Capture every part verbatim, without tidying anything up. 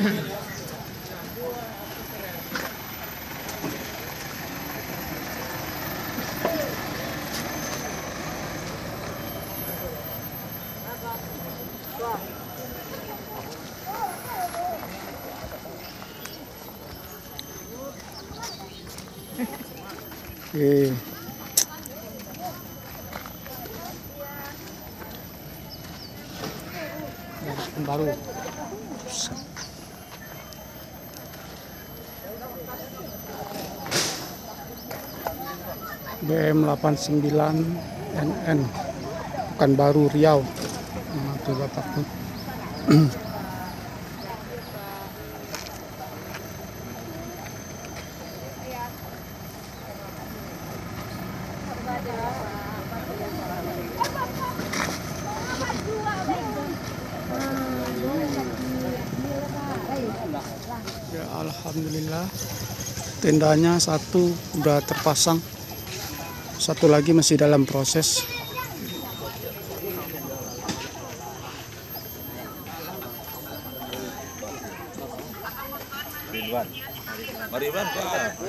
Eh. Baru. B M lapan sembilan N N, Pekanbaru, Riau. Nah, tu bapak tu. Ya, alhamdulillah. Tendanya satu udah terpasang, satu lagi masih dalam proses. Ridwan. Ridwan, Pak.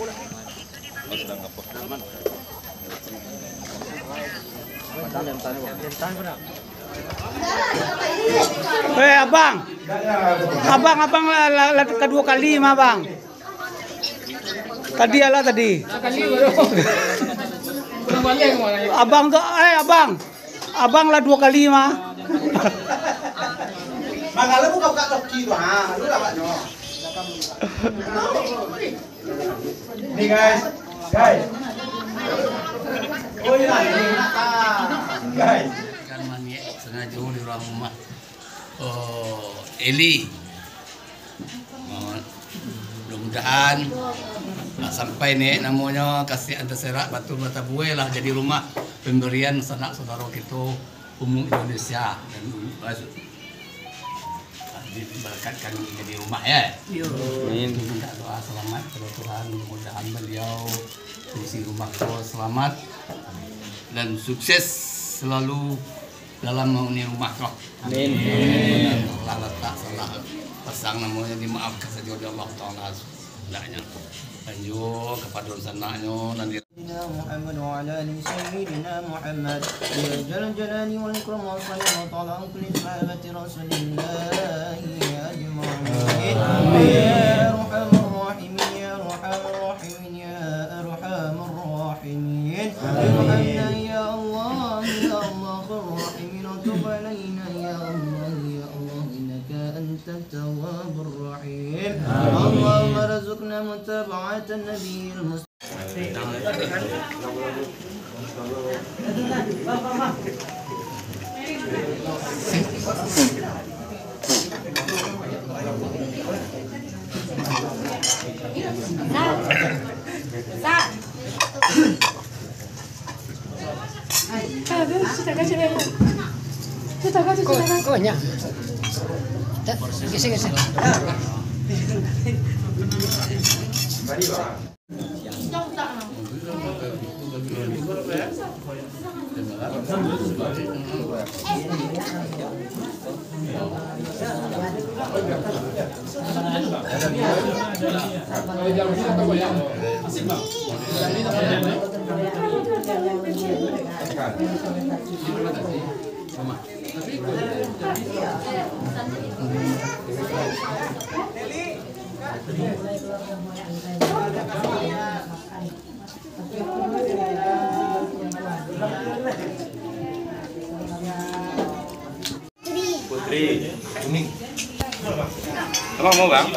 Oh, sedang apa? Aman. Eh, abang. Abang, abang lah, lah, lah kedua kali mah, bang. Tadi alah tadi. Abang tu, eh, abang. Abang lah dua kali mah. Mangala buka-buka toki tu, ha. Lu lah, Pak, nyo. Ni, guys. Guys. Oh, iya, ini nak, ah. Guys. Kan maniak sengaja di orang rumah. Oh, Eli. Oh, mudah-mudahan, ah, sampai ni namonyo kasiak taserak, batua batabuai lah jadi rumah pambarian sanak saudaro kito, umum Indonesia, dan, ah, dibarakatkan jadi rumah, ya. Yo. Amin. Minta doa selamat kepada Tuhan, mudah-mudahan beliau isi rumah ko selamat dan sukses selalu dalam mahuni rumah ko. Amin. Allah latak salah pasang namonyo, dimaafkan sajo dek Allah Taala sakeceknyo. Lanjut kapado sanaknyo nan di Sayyidina Muhammad wa ala ali Sayyidina Muhammad. Ya Jalal Jalali wal Ikram, wa sallallahu ta'ala ala kulli sahabati Rasulillahi ajma'in. Amin. Ya Arhamar Rahimin, ya Arhamar Rahimin, ya Arhamar Rahimin. Amin. Irhamna ya Allah, ya Arhamar Rahimin, wa tub alaina ya Allah, ya Allah, innaka antat tawwabur rahim. Amin. Allahumma rzuqna mutaba'atan nabiyil Mustafa. Ko-, konyak. Tak, geser-geser. Putri. Abang mau, Bang?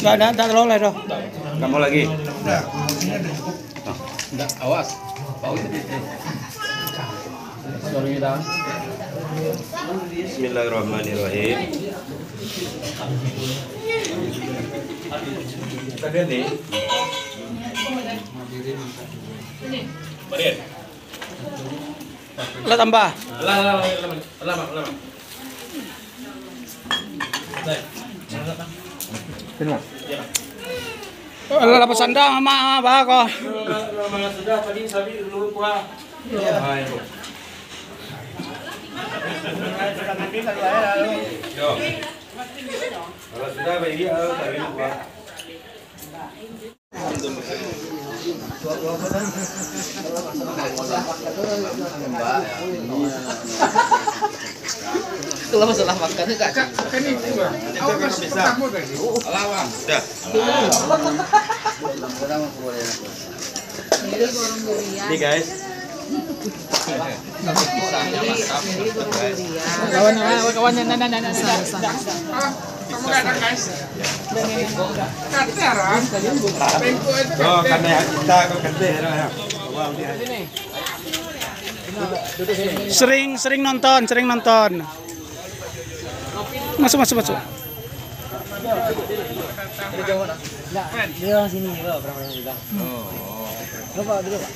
Nggak ada, tak terlalu lah, doh. Nggak mau lagi? Nggak, awas. Sorry, dah. Bismillahirrahmanirrahim. Tadi ni. Marian. Lah tambah. Lah, lah, lah, lah, lah, lah, lah. Terima. Lah, lah, pasandang, Mak, Mak, bah, ko. Sudah, tadi sabi dulu, kuah. Ya. Ah, ya, Bu. Yo. Kalau sudah, Pak Idi, ah, taruh di bawah. Kalau masalah makan tu, Kak. Kak, kak ni, Bang. Awak masuk pertama tadi. Alah, Bang. Dah. Ini, guys. Lawan, lawan, lawan, nah, nah, nah, nah, nah. Oh, karena kita kok kata ya. Sering, sering nonton, sering nonton. Masuk, masuk, masuk. Dia orang sini, Pak, orang-orang juga. Bapak dulu, Pak.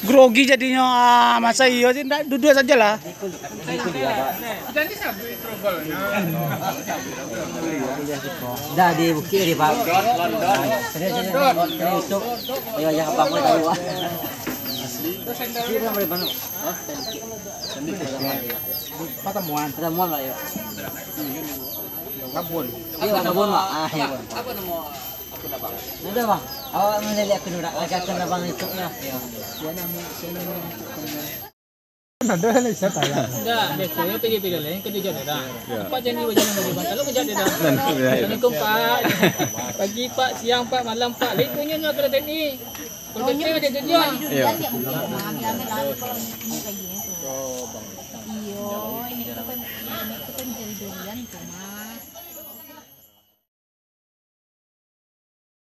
Grogi jadinyo, ah, masa iyo sih, ndak, duduk sajalah. Dah di bukit tadi, Pak. Serius, serius, serius, YouTube. Ayo, ayo, abang, tahu, Pak. Pertemuan. Pertemuan, Pak, yo. Kabun. Iyo, kabun, Pak. Ah, iyo. Apa nama akun abang? Ndak, Bang. Awak maliliak akun urang, lagi akun abang itu lah. Iyo. Sia nama, sia nama akun abang? Ndak, biasonyo video-video lain kan dijawab dah. Iyo. Pak, jangan bajalan baju, Bang. Kalau kerja dia dah. Assalamualaikum, Pak. Pagi, Pak. Siang, Pak. Malam, Pak. Lain punyo nyo kalau tadi. Kalau kerja dia kerja. Iyo. Iyo, ini tu kan, ini tu kan jadi durian tu, Mak.